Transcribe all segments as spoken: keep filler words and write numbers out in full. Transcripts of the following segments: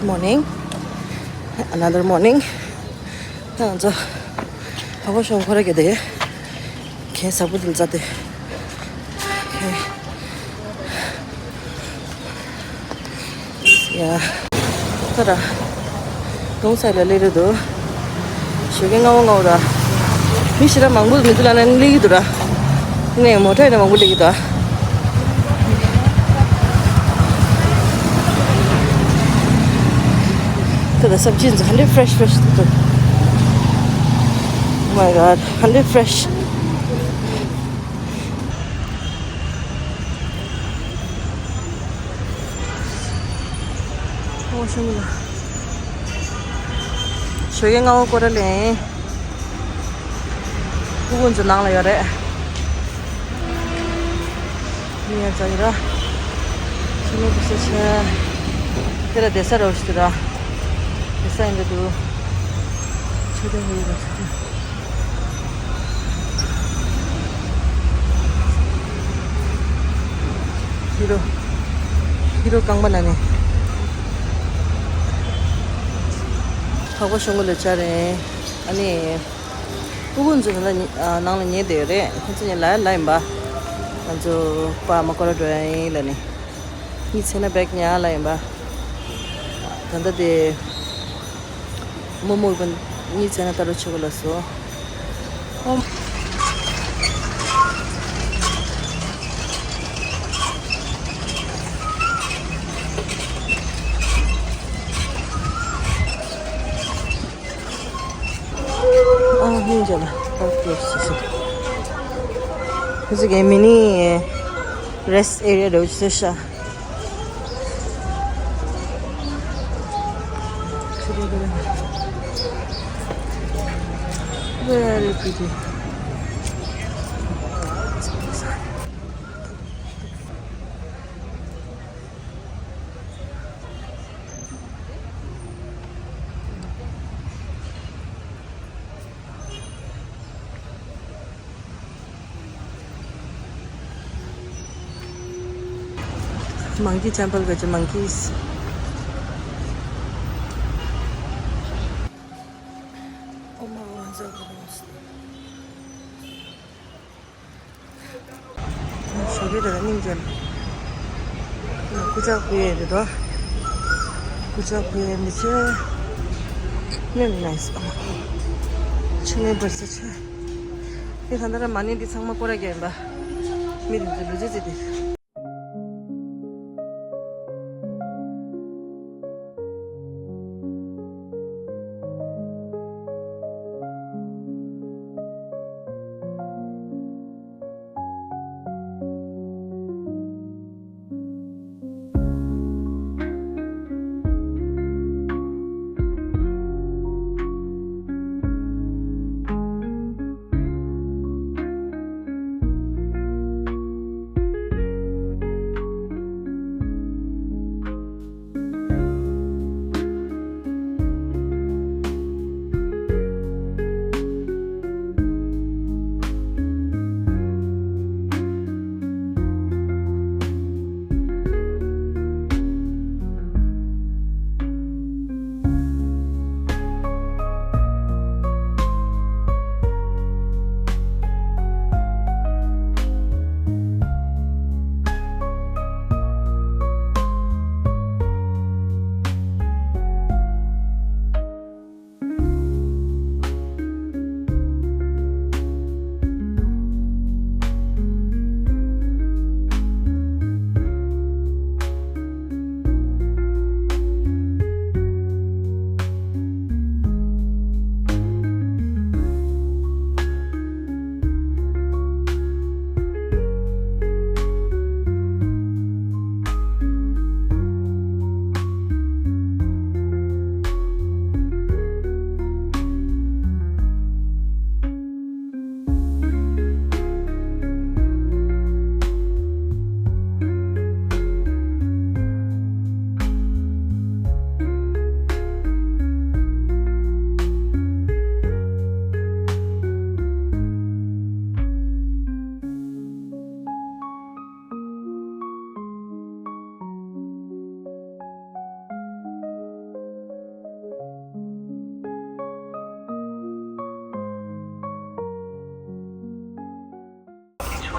Morning. Another morning. ད་ང་ཚོ་ཧ་གོ་ཤོང་ཁོ་ར་གེ་དེ། ཁྱེད་ས་བུ་དིན་ཙ་དེ། ཡ། ཁ་ར། གདོང་ས་ལ་ལེ་རེ་དོ། ཞོགས་ཀས་སྔ་བོ་སྔ་བོ་ར། མི་ཞེ་དྲག་མང་པོ་མི་འདུག་ལ་ན་སླེབས་ཀྱི་འདུག་ར། ནས་མོ་ཊ་ཡིན་ན་མང་པོ་སླེབས་ཀྱི་འདུག་ཁ་ར་སབ་ཇི་ཧན་ཌེ་ཕྲེཤ་ཕྲེཤ་འདུག Oh my God, ཧན་ཌེ་ཕྲེཤ། ཨོ་ཤུ་མི་ལ། ཞོགས་ཀས་སྔ་བོ་སྐོར་ར་ལེན། སྐུ་ཁུང་ཚོ་ནང་ལ་ཡོད་རེད། མི་ཡ་ཙ་ཡི་ར། ཁྱི་མོ་བུ་ས་ཆ། དེ་ལ་བསྡད་ས་རོ་ཞིག་ཏུ་ར། བསྡད་ས་ཡིན་འདུག་ཆོས་དོན་ཧུ་ཡི་ར་ཆོས་དོན། ཧི་རོ། ཧི་རོ་རྐང་པ་ན་ནི། འཕགས་པ་ཤོང་གི་ལོས་བྱ་རེད། ཨ་ནི། སྐུ་ཁུང་ཚོ་ནང་ལ་ཉེ་ནང་ལ་ཉལ་བསྡད་ཡོད་རེད། ཁོང་ཚོ་ཉལ་ལ་ལ་ཡིན་པ། ང་ཚོ་པ་མ་སྐོར་ར་འགྲོ་ཡ་ཡིན་ལ་ནི། གཉིད་ཚད་ན་བེག་ཉལ་ལ་ཡིན་པ། ད་ལྟ་དེ། མོ་མོ་གི་གཉིད་ཚད་ན་ལྟ་རོགས་བྱེད་དགོས་ལ་སོ། ཨོ། ཨ་སྙིང་རྗེ་ལ་ད་སྐྱོ་སི་སི། ཁོ་ཚོ་གའི་མི་ནི་རེ་སི་ཨེ་རི་ཡ་འདྲ་བོ་ཅིག་བཟོས་ཤག Very pretty. Monkey temple got the monkeys. Oh my God. ཞོགས་ཀས་དེ་ལ་སྙིང་རྗེ་ལ། སྐུ་ལྕགས་ཕུལ་ཡས་རེད་དོ། སྐུ་ལྕགས་ཕུལ་ཡས་མི་ཚེ། ནི་ནའི་སི། ཕྱི་ནས་འབར་ས་ཆེ། དེ་ད་ལྟ་ར་མ་ཎི་འདི་ཚང་མ་སྐོར་ར་རྒྱག་ཡིན་པ། མི་དེ་ཚོ་ལུས་རྩལ་རྩེད་དེ།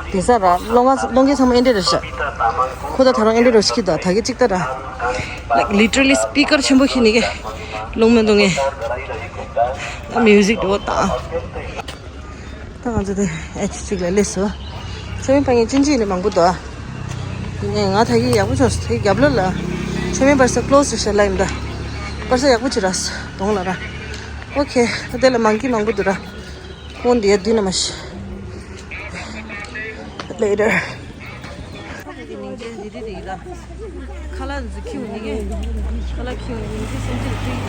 དེ་ས་ར་སློང་ང་སློང་གི་ཚང་མ་ཨེ་འདྲ་རེད་ཤག་ཁོ་ད་ད་རུང་ཨེ་འདྲ་རོ་ཤི་ད་ད་གི་གཅིག་ད་ར། Like literally speaker ཆེན་པོ་ཁྱེར་ནས་གི་སློང་མི་འདུག་ངས། ད་མིའུ་ཟིག་འགྲོ་ད། ད་ང་ཚོ་དེ་ཨེ་ཅི་ཅིག་ལ་སླེབས་སོང་། ཆོས་མིན་པ་ངས་ཅིན་ཅིན་ནས་མང་པོ་འདུག་ཨ། ངས་ང་ད་གི་ཡག་པོ་བྱུང་སོང་། དེ་རྒྱབ་ལོགས་ལ་ཆོས་མིན་པར་ས་ཀློ་སི་རེད་ཤག་ལ་ཡིན་ད། པར་ས་ཡག་པོ་ཅིག་ར་གདོང་ལ་ར། ཨོ་ཁེ། ད་དེ་ལ་མང་གི་མང་པོ་འདུག་ར། ཁོང་འདི་ཡ་འདི་ན་མ་ཤི། Later. ཁ་ལག་འཛུགས་ཁྱིམ་འདི་གས། ཁ་ལག་ཁྱིམ་འདི་གས་སེམས་ཅན་ཁྲིད།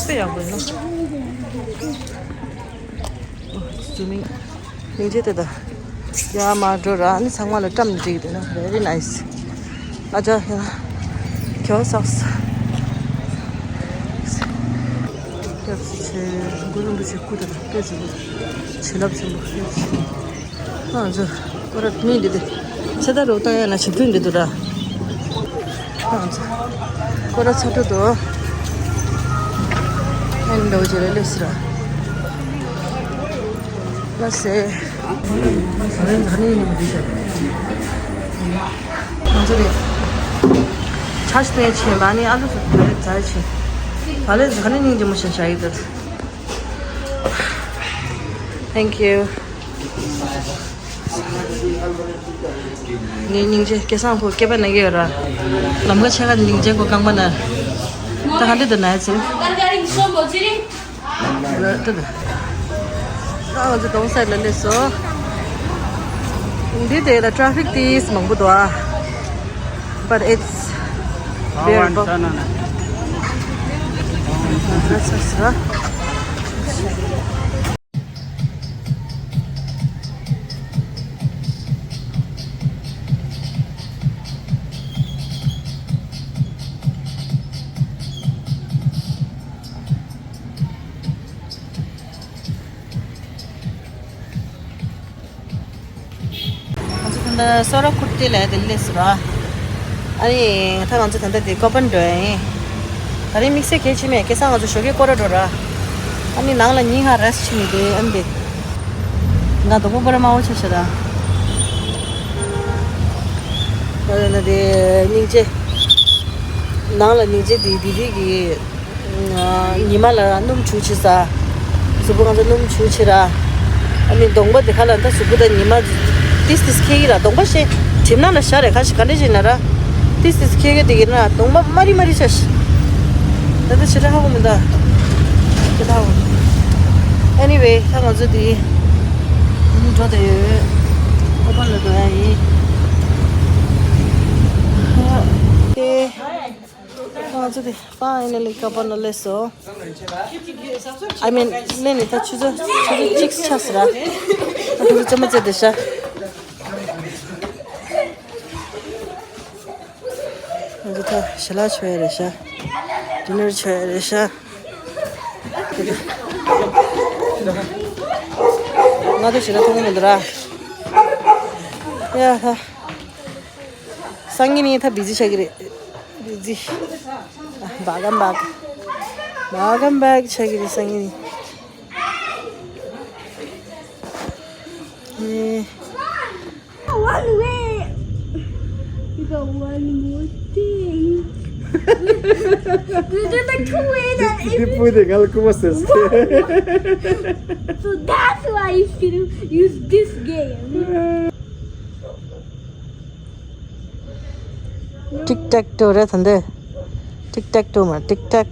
དཔེ་ཡག་པོ་ཡིན་ནོ། ཨོ་ཙུ་མིང་། སྙིང་རྗེ་དེ་ད། ཡ་མ་འགྲོ་ར་ནི་ཚང་མ་ལ་བཀྲམ་ནས་འགྲིག་འདུག་ན་very nice། ཨ་ཅག་ཡ། ཁྱོད་སོགས། སྐྱབས་སུ་མཆི། གུ་རུ་རིན་པོ་ཆེ་སྐུ་དང་སྐྱབས་སུ་མཆི། བྱིན་རླབས་ཆེན་པོ་སྐྱབས་སུ་མཆི། ང་ཚོ་སྐོར་ར་མི་འདི་དེ་ཚེ་ད་རོགས་ད་ཡ་ན་བྱེད་ཀྱི་འདི་འདུག་ར། ང་ཚོ་སྐོར་ར་ཚ་དྲོད་དོ། ཨན་འདྲ་བོ་བྱེད་ར་སླེབས་སི་ར། ལ་སེ། ང་ཚོ་རེད། ཆ་ཤས་པས་ཆེ་བ་ནི་ཨ་ལུ་ཚོ་བོད་རིགས་ཚ་ཆེ། བ་ལེ་ཟ་ཁ་ནི་སྙིང་རྗེ་མོ་ཞིག་བྱ་ཡི་འདུག Thank you. ངའི་སྙིང་རྗེ་སྐལ་བཟང་ཁོ་སྐེད་པ་ན་གི་ཡོད་ར། ལམ་ཁ་ཆེ་ཁ་སྙིང་རྗེ་ཁོ་རྐང་པ་ན། ད་ག་འདྲ་འདུག་ན་ཡ་ཚེ། ད་ད། ད་ང་ཚོ་གདོང་སའི་ལ་སླེབས་སོང་། འདི་དེ་ལ་ཊ་ཕིག་ཏིས་མང་པོ་འདུག་ཨ། But it's bearable. ང་ཚོ་ད་ལྟ་སོ་ར་ཁུར་ཏི་ལ་དེ་སླེབས་སོང་ར། ཨ་ནི་ད་ང་ཚོ་ད་ལྟ་དེ་ཀོ་པན་འགྲོ་ཡ་ཡིན། ད་རིང་དམིགས་བསལ་གལ་ཆེ་མེད། སྐལ་བཟང་ང་ཚོ་ཞོགས་ཀས་སྐོར་ར་འགྲོ་ར། ཨ་ནི་ནང་ལ་ཉིན་ཧ་རེ་སི་ཊི་བྱེད་མི་དེ་ཨ་ནི་དེ། ང་དང་པོ་པར་དམར་པོ་ཆགས་ཤག་ར། ད་ལྟ་དེ་སྙིང་རྗེ། ནང་ལ་སྙིང་རྗེ་དེ་དེ་དེ་གི་ཉི་མ་ལ་སྣུམ་བྱུག་བྱེད་ས། གཟུགས་པོ་ང་ཚོ་སྣུམ་བྱུག་བྱེད་ར། ཨ་ནི་གདོང་པ་དེ་ཁ་ལ་ད་གཟུགས་པོ་ད་ཉི་མ་ཏིས་ཏིས་ཁེག་གི་ར། གདོང་པ་ཤེས་གྲིབ་ནག་ལ་ཤར་རེ་ཁ་ཤས་ག་འདྲ་བྱེད་ན་ར། ཏིས་ཏིས་ཁེག་གི་དེ་གི་ན་གདོང་པ་དམར་རི་དམར་རི་ཤ་ཤ། ད་ད་ཕྱི་དྲ་ཧ་གོ་མི་འདུག་ཕྱི་དྲ་ཧ་གོ། Anyway ད་ང་ཚོ་དེ་འགྲོ་དེ་ཡོད། ཁོ་པ་ལ་འགྲོ་ཡ་ཡིན། ཨོ་ཁེ། ང་ཚོ་དེ་finally ཀོ་པན་ལ་སླེབས་སོང་། I mean སླེབས་ནས་ད་ཆུ་ཚོད་ཆུ་ཚོད་གཅིག་ཆགས་སོང་ར། ད་ཁོ་ཚོ་རྩེད་མོ་རྩེ་བསྡད་ཤག་ང་ཚོ་ད་ཞལ་ལག་མཆོད་ཡ་རེད་ཤག་ཌི་ནར་མཆོད་ཡ་རེད་ཤག་ང་ཚོ་ཞལ་ལག་མཐོང་གི་མི་འདུག་ར། ཡ་ཧ། སང་ཉིན་ནས་ད་བི་ཛི་ཆགས་ཀྱི་རེད། བི་ཛི། Welcome back. Welcome back ཆགས་ཀྱི་རེད་སང་ཉིན་ནས། ཨེ། One way. You got one more thing. You did like two ways. This is the point that I come across. So that's why you should use this game. Tic tac toe རེད་ད་འདི། Tic tac toe མ་tic tac.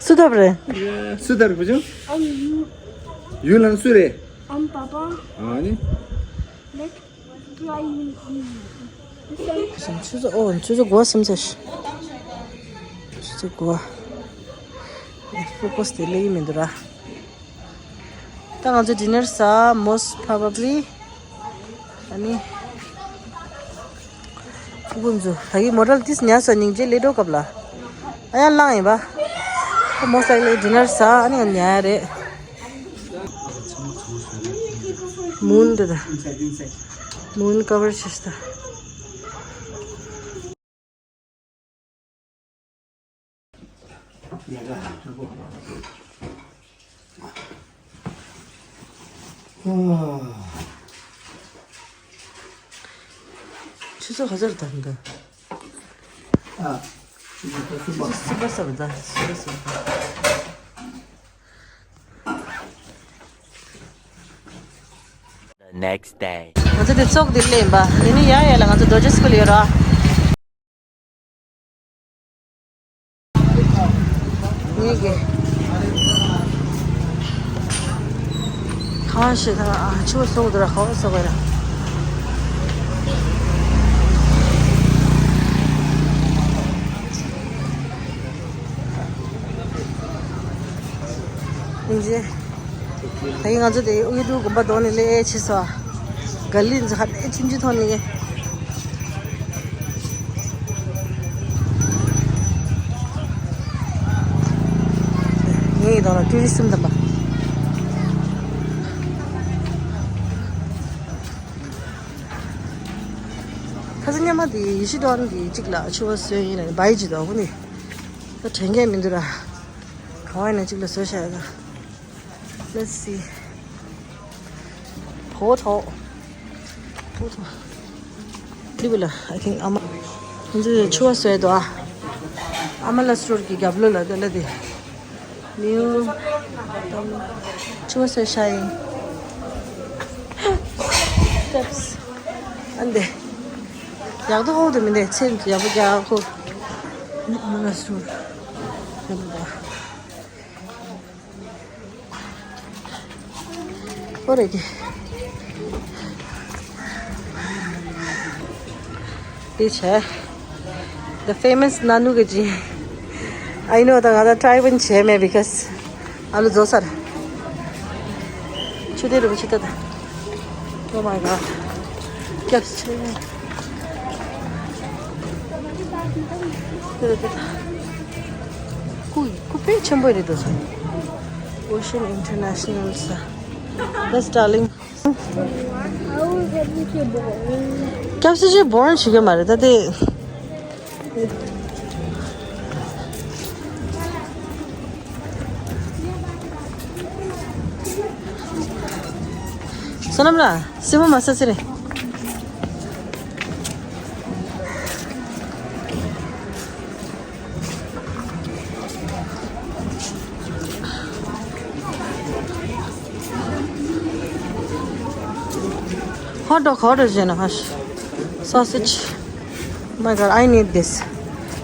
སུ་ཐབ་རེད། སུ་ཐབ་རེད་བུ་ཆུང་། ཨམ་ཡུ། ཡུ་ལན་སུ་རེད། ཨམ་པ་པ། ཨ་ནི། Let's try you. ཆུ་ཚོད་ཨོ་ཆུ་ཚོད་དགུ་པ་སེམས་ཚེ། ཆུ་ཚོད་དགུ་པ། ཕོ་ཀོ་སི་དེ་ལེགས་མི་འདུག་ར། ད་ང་ཚོ་ཌི་ནར་ཟ་most probably ཨ་ནི། ཕྲུ་གུ་ཚོ་ད་གི་མོ་ཊ་ལ་ཏིས་ཉལ་སོང་། སྙིང་རྗེ་ལས་འགྲོ་སྐབས་ལ། ཨ་ཡ་ལངས་ཡིན་པ། most likely ཌི་ནར་ཟ་ཨ་ནི་ང་ཉལ་ཡ་རེད། མུན་འདི་ད། མུན་ཀ་བར་བྱས་ད། ཡ་ད་ཧ་གོ། ཆུ་ཚོད་ག་ཚོད་རེད་ད་འདི། ཨ། ཆུ་ཚོད་གསུམ་པ། གསུམ་པ་ཟེར་བ་ད། གསུམ་པ་ཟེར་བ་ད། The next day. ང་ཚོ་དེ་ཙོག་དེ་ལེན་པ། དེ་ནི་ཡ་ཡ་ལ་ང་ཚོ་རྡོ་རྗེ་སྐོར་ཡོད་ར། ངེད་ཀྱི་གང་ཞིག་ད་ཨ་ཆུ་བ་སོང་དུ་ར་ཁ་བ་སོགས་ར། ཨིན་ཇི། ད་ཡིན་ང་ཚོ་དེ་ཨུ་ཡུ་ཏུ་དགོན་པ་དོ་ནས་ལས་ཨེ་ཆི་སོ། ག་ལི་ཛ་ཧ་ཨེ་ཆུང་ཆུང་ཐོན་ནས། ངའི་དོ་ལ་ཊུ་རི་སིམ་དམ་པ། ཁ་སང་ཉི་མ་དེ་ཡེ་ཤེས་སྒྲོན་གྱིས་གཅིག་ལ་ཆུ་བ་བཟོས་ཡིན་ན་བའི་ཇི་དོ་ཁོ་ནི། ད་དྲན་མཁན་མི་འདུག་ར། ག་བ་ཡིན་ན་གཅིག་ལ་བཟོས་བཞག་ཡོད་ད། Let's see. ཕོ་ཐོ། ཕོ་ཐོ། འདི་བུ་ལ། I think ཨ་མ། འདི་ཆུ་བ་བཟོས་འདུག་ཨ། ཨ་མ་ལ་སི་རོར་གྱི་རྒྱབ་ལོགས་ལ་འདི་ལ་དེ། ནིའུ། ཆུ་བ་བཟོས་ཤ་ཡིན། Steps. ཨ་འདི། ཡག་ཏུ་ཧོ་དུ་མི་འདི་ཚེ་ཡག་པོ་རྒྱག་ཁོ། ཨ་མ་ལ་སི་རོར། འདི་ལ། ཨོ་རེད་ཀྱི། དེ་བྱས། The famous Nanu Gaji. I know ད་ང་ད་try བྱས་མེད་because ཨ་ལུ་རྫོགས་ཚར། ཆུ་དེ་རུ་ཆུ་ད་ད། Oh my god. སྐྱབས་ཆེ། དེ་ད་དེ་ད། ཁུ་ཁུ་དཔེ་ཆེན་པོ་རེད་འདུག་ས། Ocean International ས། Yes, darling. སྐྱབས་སུ་ཅི་བོར་ཞིག་གི་མ་རེད་ད་དེ། བསོད་ནམས་ལགས། སེམས་པ་མ་ཟ་ཟེར་རེད། Hot dog, hot dog, you know, hush. Sausage. Oh my god, I need this.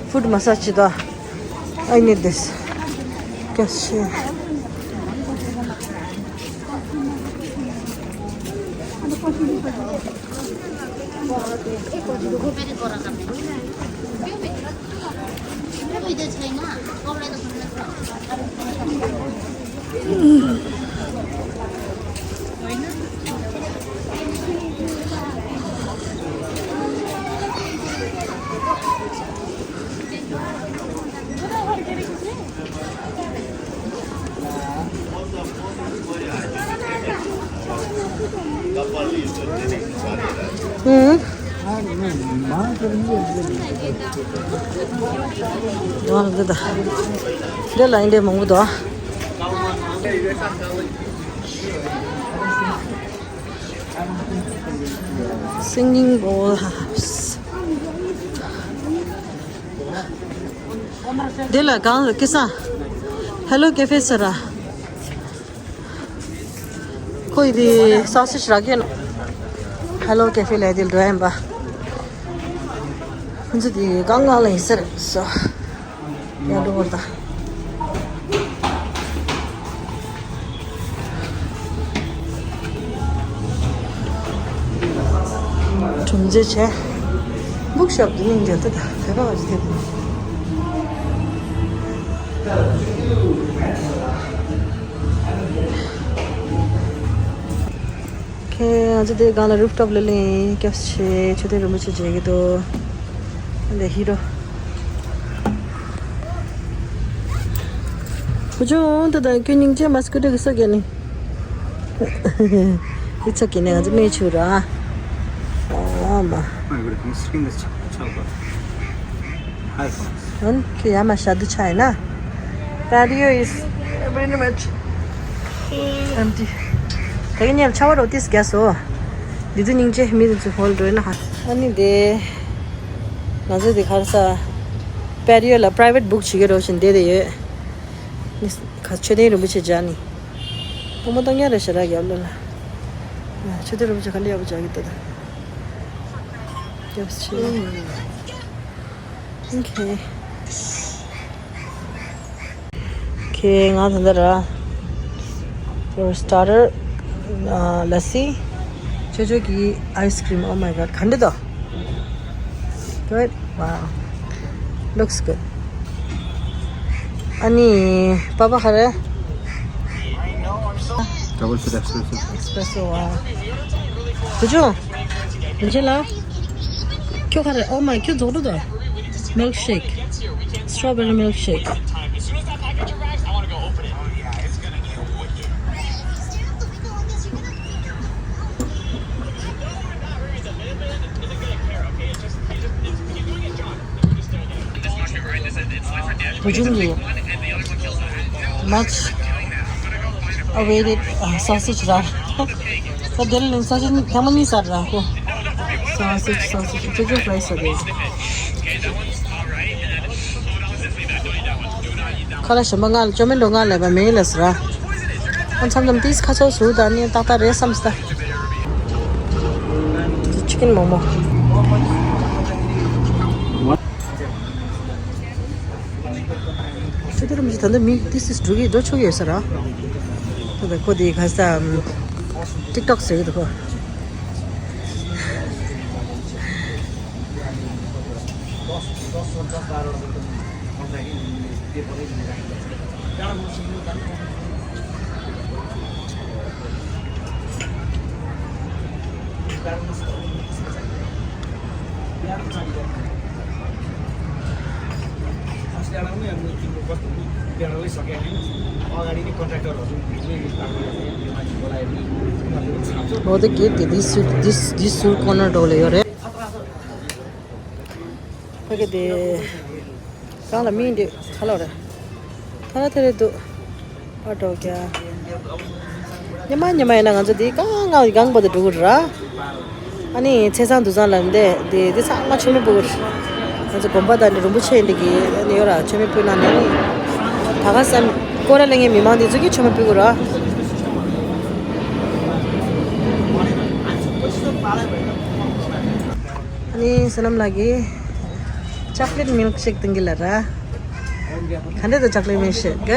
Food massage, though. I need this. Cashew. ཨུམ། འདི་ལ་འདི་མང་པོ་འདུག Singing bowl hubs. འདི་ལ་གང་ལ་སྐྱེ་ས། Hello Cafe ཟེར་ར། ཁོ་ཡི་དེ་sausage རག་གི་ཡོད། Hello Cafe ལ་དེ་འགྲོ་ཡིན་པ། ཁོ་ཚོ་དེ་གང་གང་ལ་ཡིན་ཟེར་སོ། ཡར་འགྲོ་བར་ད། གྲུམ་རྫས་བྱས། bookshop དེ་ནི་འདྲ་ད་ད་དེ་ག་བ་ཞིག་དེ། ཁྱེད་ང་ཚོ་དེ་སྒང་ལ་rooftop ལ་ལེན། སྐྱབས་ཆེ་མཆོད་རྟེན་རིན་པོ་ཆེ་མཇལ་གི་འདུག་འདི་ཧི་རོ། བུ་ཆུང་ད་ད་ཁྱོད་སྙིང་རྗེ་མ་སྐུ་དྲག་གི་སོ་རྒྱག་ནི། It's okay ནས་ང་ཚོ་སྨད་ཆུ་ར། ཨ་མ། ཨོན་ཁྱོད་ཡ་མ་ཤ་དུ་ཆ་ཡིན་ན། Patio is pretty much empty. ད་གིན་ཉལ་ཆ་བ་རོ་ཏིས་རྒྱ་སོ། འདི་དུ་སྙིང་རྗེ་མི་དུ་ཚུ་ཧོལ་འགྲོ་ན་ཧ། ཨ་ནི་དེ། ང་ཚོ་དེ་གར་ས། Patio ལ་private book བྱེད་ཀྱི་རོ་བཞིན་བསྡད་དེ་ཡོད། ནི་ཁ་མཆོད་རྟེན་རིན་པོ་ཆེ་འཇག་ནི། ཕོ་མོ་གཏོང་ཡ་རེ་ཞེ་དྲག་རྒྱབ་ལོ་ན། མཆོད་རྟེན་རིན་པོ་ཆེ་ག་འདྲ་ཡག་པོ་འཇག་གི་ལྟ་ད། རྒྱབ་ཆེ། Okay. Okay, ང་ད་ལྟ་ར། Your starter, uh, lassi. ཅོ་ཅོ་གི་ice cream, oh my god, ག་འདྲ་དོ། Good, wow, looks good. ཨ་ནི་པ་པ་ག་རེ། Double shot espresso. Espresso, wow. བུ་ཆུང་། བུ་ཆུང་ལགས། ཁྱོད་ག་རེ། Oh my, ཁྱོད་རྫོགས་འགྲོ་དོ། Milkshake. Strawberry milkshake. བུ་ཆུང་གི་much awaited, uh, sausage ར། ད་དེ་ལ་sausage ཐེངས་མ་གཉིས་ཟ་ར་ཁོ། Sausage, sausage, chicken fries ཟ་དེ། ཁ་ལག་གཞན་པ་ང་ལ་ཅོ་མེ་ལོ་ང་ལས་པ་མེད་ལ་ཟེར། ཨ་མཚམས་མཚམས་ཏིས་ཁ་ཚོགས་སུ་ད་ནི་ཏག་ཏག་རེད་བསམ་སྟ། ཅི་ཀིན་མོག་མོག་ཆུ་དེ་རིམ་གྱིས་ད་ལྟ་མི་ཏིས་ཏིས་འགྲོ་གི་འགྲོ་ཆོག་གི་ཡོད་ས་ར། ད་ལྟ་ཁོ་དེ་ག་ས་ཊིག་ཊོག་ཟེར་གི་འདུག་ཁོ། Bother gate དེ་འདི་ཟུར་འདི་འདི་ཟུར་ཀོ་ནར་འགྲོ་ལ་ཡོད་རེད། ཕ་གི་དེ། གང་ལ་མིན་འདི་ཁ་ལོ་རེད། ཁ་ལ་དེ་རེད་འདུག་ཨ་འགྲོ་རྒྱ། ཉི་མ་ཉི་མ་ཡིན་ན་ང་ཚོ་འདི་གང་ང་གང་པོ་དེ་འགྲོ་གི་ར། ཨ་ནི་ཚེས་བཟང་དུས་བཟང་ལ་འདི་འདི་འདི་ཚང་མ་མཆོད་མེ་ཕུལ་གི་རེད། ང་ཚོ་དགོན་པ་དང་འདི་རིན་པོ་ཆེ་འདི་གི་ཨ་ནི་ཡོད་ར་མཆོད་མེ་ཕུལ་ན་ནི་ཨ་ནི། ད་ག་སེམས་སྐོར་ར་ལེན་མཁན་མི་མང་འདི་ཚོ་གི་མཆོད་མེ་ཕུལ་གི་ར། ཨ་ནི་བསོད་ནམས་ལགས་ཀྱིས་ཅོག་ལེཊ་མིལ་ཤེག་བཏང་གི་ལ་ར། ག་འདྲ་འདུག་ཅོག་ལེཊ་མིལ་ཤེག་ག་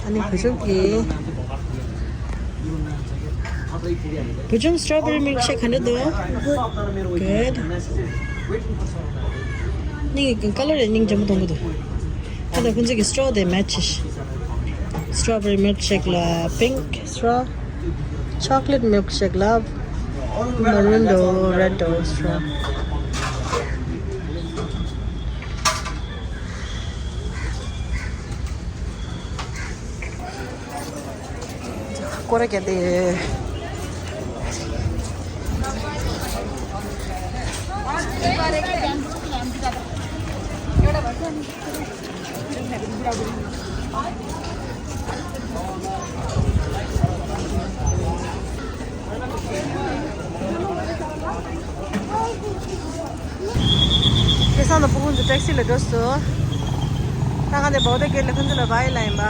ཨ་ནི་བུ་ཆུང་གིས། བུ་ཆུང་སི་ཊོ་བེ་རི་མིལ་ཤེག་ག་འདྲ་འདུག་ག་ནི་གི་ཀ་ལར་ཡང་སྙིང་རྗེ་མོ་གཏོང་གི་འདུག་ད་ལྟ་ཁོང་ཚོ་གི་སི་ཊོ་དེ་མེ་ཆི་ཤི། སི་ཊོ་བེ་རི་མིལ་ཤེག་ལ་པིང་ཀི་སི་ཊོ། ཅོག་ལེཊ་མིལ་ཤེག་ལ་མ་རུན་དང་རེཌ་དང་སི་ཊོ། སྐོར་ར་རྒྱག་དེ། སྐལ་བཟང་དང་ཕུ་བོ་ཚོ་ཊེག་སི་ལ་འགྲོ་སོང་། ད་ང་དེ་བོ་ད་གེ་ཊི་ལ་ཁོང་ཚོ་ལ་བའི་ལ་ཡིན་པ།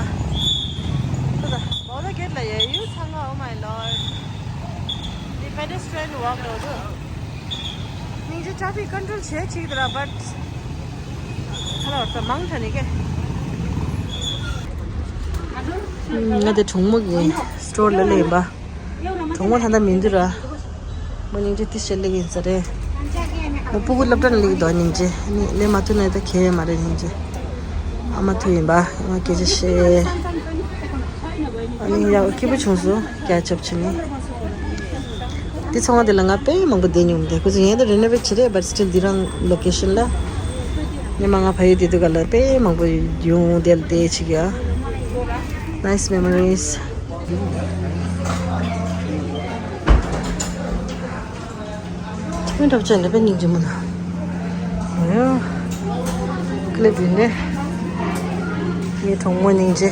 ད་བོ་ད་གེ་ཊི་ལ་ཡ་ཡུལ་ཚང་མ། Oh my lord. འདི་པེ་ཌེ་སི་ཊི་རི་ཡན་ཝོག་འགྲོ་འདུག་སྙིང་རྗེ། ཊྲ་ཕིག་ཀོན་ཊོལ་བྱེད་ཅིག་འདུག་ར། བཊ་ཁ་ལོ་ད་མང་ཐ་ནི་ཀེ། ང་དེ་གྲོང་མོ་གི་སི་ཊོར་ལ་སླེབས་ཡིན་པ། གྲོང་མོ་ད་ལྟ་མི་འདུག་ར། མོ་སྙིང་རྗེ་ཏི་ཤེ་ལེགས་ཡིན་ས་རེད། མོ་སྤུ་གུ་སློབ་གྲྭ་ནས་སླེབས་འདུག་སྙིང་རྗེ། ཨ་ནི་སླེབས་མ་ཐུབ་ན་ད་གལ་མ་རེད་སྙིང་རྗེ། ཨ་མ་ཐུག་ཡིན་པ། ཨ་མ་སྐད་ཆ་བཤད། ཨ་ནི་ཡག་སྐྱིད་པོ་བྱུང་སོང་། སྐད་ཆ་བྱས་ནས། འདི་ཚང་མ་འདི་ལ་ང་དཔེ་མང་པོ་བསྡད་མྱོང་། འདི་ཁོ་ཚོ་ཡང་ད་རི་ནོ་ཝེཊ་བྱས་རེད། བཊ་སི་ཊིལ་འདི་རང་ལོ་ཀེ་ཤན་ལ། ཉི་མ་ང་ཕ་ཡུལ་བསྡད་དུས་སྐབས་ལ་དཔེ་མང་པོ་ཡོང་། དེ་ལ་བསྡད་བྱེད་ཀྱི་ཡ། Nice memories. ཁྱོད་འདྲ་བྱས་ལ་དཔེ་སྙིང་རྗེ་མོ་ན། ཨོ། ཀླད་པ་ཡིན་ནས། ངའི་གྲོགས་མོ་སྙིང་རྗེ།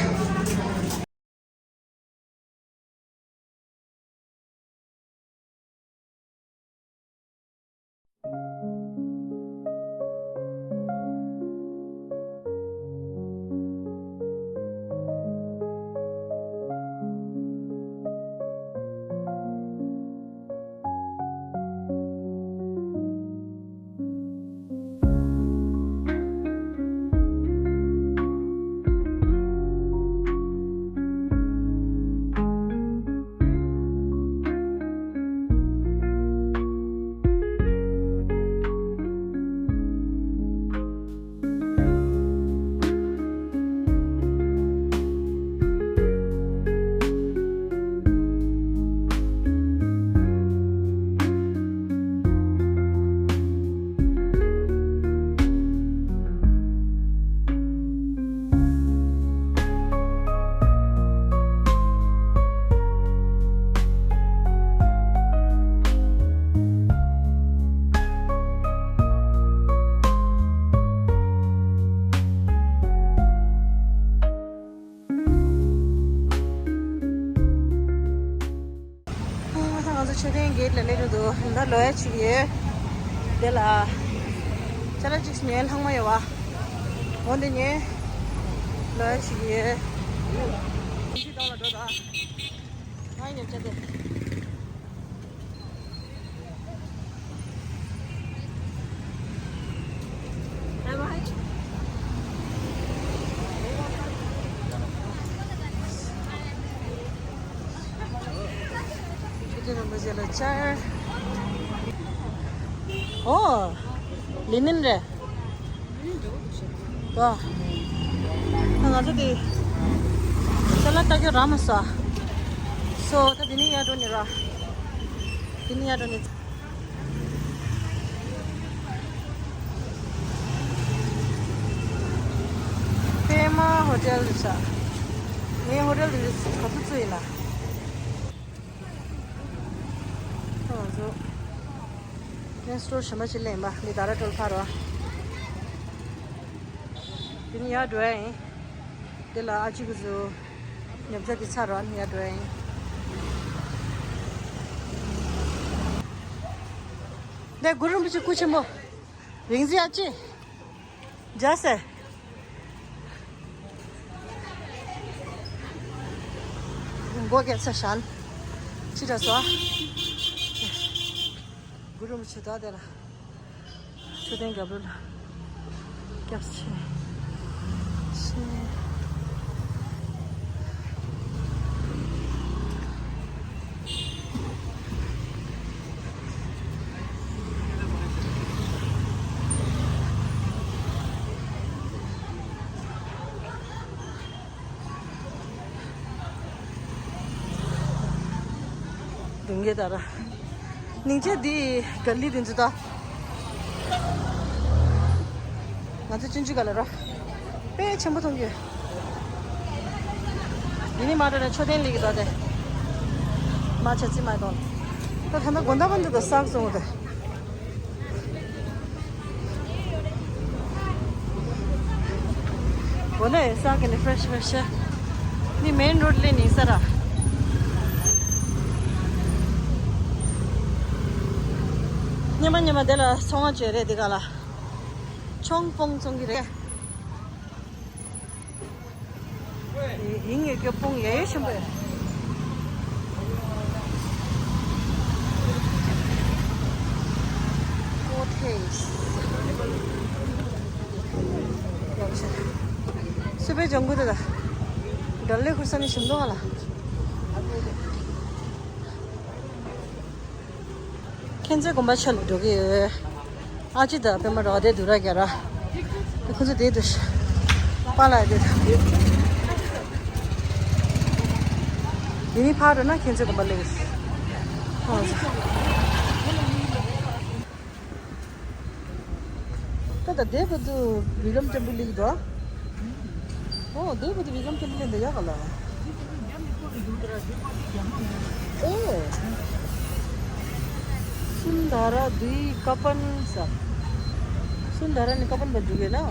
ང་ཚོ་མཆོད་རྟེན་གེ་ཊི་ལ་སླེབས་འགྲོ་འདུག་ད་ལོ་ཡ་གཅིག་ཡོད། དེ་ལ་ཅ་ལག་གཅིག་ཉོས། ལྷག་མ་ཡོད་པ། འོ་འདི་ཉོས། ལོ་ཡ་གཅིག་ཡོད། གོམས་གཤིས་གཏོང་ལ་འགྲོ་ད། ང་ཡི་ཉོ་ཆ་དེ། ཁྱེད་ཚོ་རིན་པོ་ཆེ་ལ་བཅར། ཨོ། ལི་ནིན་རེད། ད། ང་ཚོ་དེ། ཅ་ལག་ལྟ་རྒྱུ་རག་མ་སོང་། སོ་ད་དེ་ནས་ཡར་འགྲོ་ནི་ར། དེ་ནས་ཡར་འགྲོ་ནི། པད་མ་ཧོ་ཊེལ་རེད་ཤག་ངའི་ཧོ་ཊེལ་དེ་ག་ཚོད་ཚོད་ཡིན་ན། ང་ཚོ་ནས་སི་ཊོར་གཞན་པ་ཞིག་ལེན་པ་འདི་ད་ར་ཊོལ་ཕར་རོ། དེ་ནས་ཡར་འགྲོ་ཡ་ཡིན། འདི་ལ་ཨ་ཅེ་གི་ཚོ་ཉོ་ཆ་དེ་ཚར་རོ། ཨ་ནི་ཡར་འགྲོ་ཡ་ཡིན། འདི་གུ་རུ་རིན་པོ་ཆེ་སྐུ་ཆེན་པོ། རིག་འཛིན་ཨ་ཅེ། མཇལ་སེ། མགོ་སྐེ་ཚ་ཞན། ཅི་འདྲ་སོང་། གུ་རུ་རིན་པོ་ཆེ་ད་དེ་ལ། མཆོད་རྟེན་རྒྱབ་ལོགས་ལ། སྐྱབས་ཆེ། ཆེ། སྡུག་གི་ད་ར། སྙིང་རྗེ་འདི་ག་ལི་དེ་ཚོ་ད། ང་ཚོ་ཆུང་ཆུང་ག་ལ་ར། དཔེ་ཆེན་པོ་མཐོང་གི་ཡོད། ཡིན་ནི་མ་འགྲོ་ན་མཆོད་རྟེན་ལི་གི་ད་དེ། མ་ཆ་ཚི་མ་གཏོང་། ད་ད་ད་དགོན་ད་བ་འདི་ད་བསགས་སོང་ད། འོ་ལེ་ས་ག་ནི་ཕེ་རེ་ཤི་ཕེ་རེ་ཤི། ནི་མེན་རོ་ཌི་ལེ་ནི་ས་ར། ཉི་མ་ཉི་མ་དེ་ལ་ཚོང་བ་བྱེད་རེད་དེ་ག་ལ། ཆོང་སྤོང་ཚོང་གི་རེད། ཡིན་ངེས་སྐྱོ་སྤུངས་ཡ་ཡོད་ཆེན་པོ་ཡ། ཀོ་ཐེས། སུ་པའི་ལྗང་གུ་དེ་ལ། དགྲ་ལོས་ཁུར་ས་ནི་ཞིམ་མདོག་ལ། མཁྱེན་བརྩེ་དགོན་པ་ཆ་ལ་འགྲོ་གི་ཡོད། ཨ་ཅེ་དང་པད་མ་ར་བ་དེ་འདུག་ར་རྒྱ་ར། ཁོ་ཚོ་དེ་འདུག་པཱ་ལགས་དེ་དང་། དེ་ནི་ཕར་འགྲོ་ན་མཁྱེན་བརྩེ་དགོན་པ་སླེབས། ཨོ། ད་ད་དེ་བར་དུ་བི་ཀྲམ་ཊེམ་པལ་ལིག་དོ། ཨོ་དེ་བར་དུ་བི་ཀྲམ་ཊེམ་པལ་ལིག་འདི་ཡག་ག་ལ། ཨོ། སུན་དར་དུས་ཀ་པན་ས། སུན་དར་ནི་ཀ་པན་བར་འཇུག་ཡོད་ན།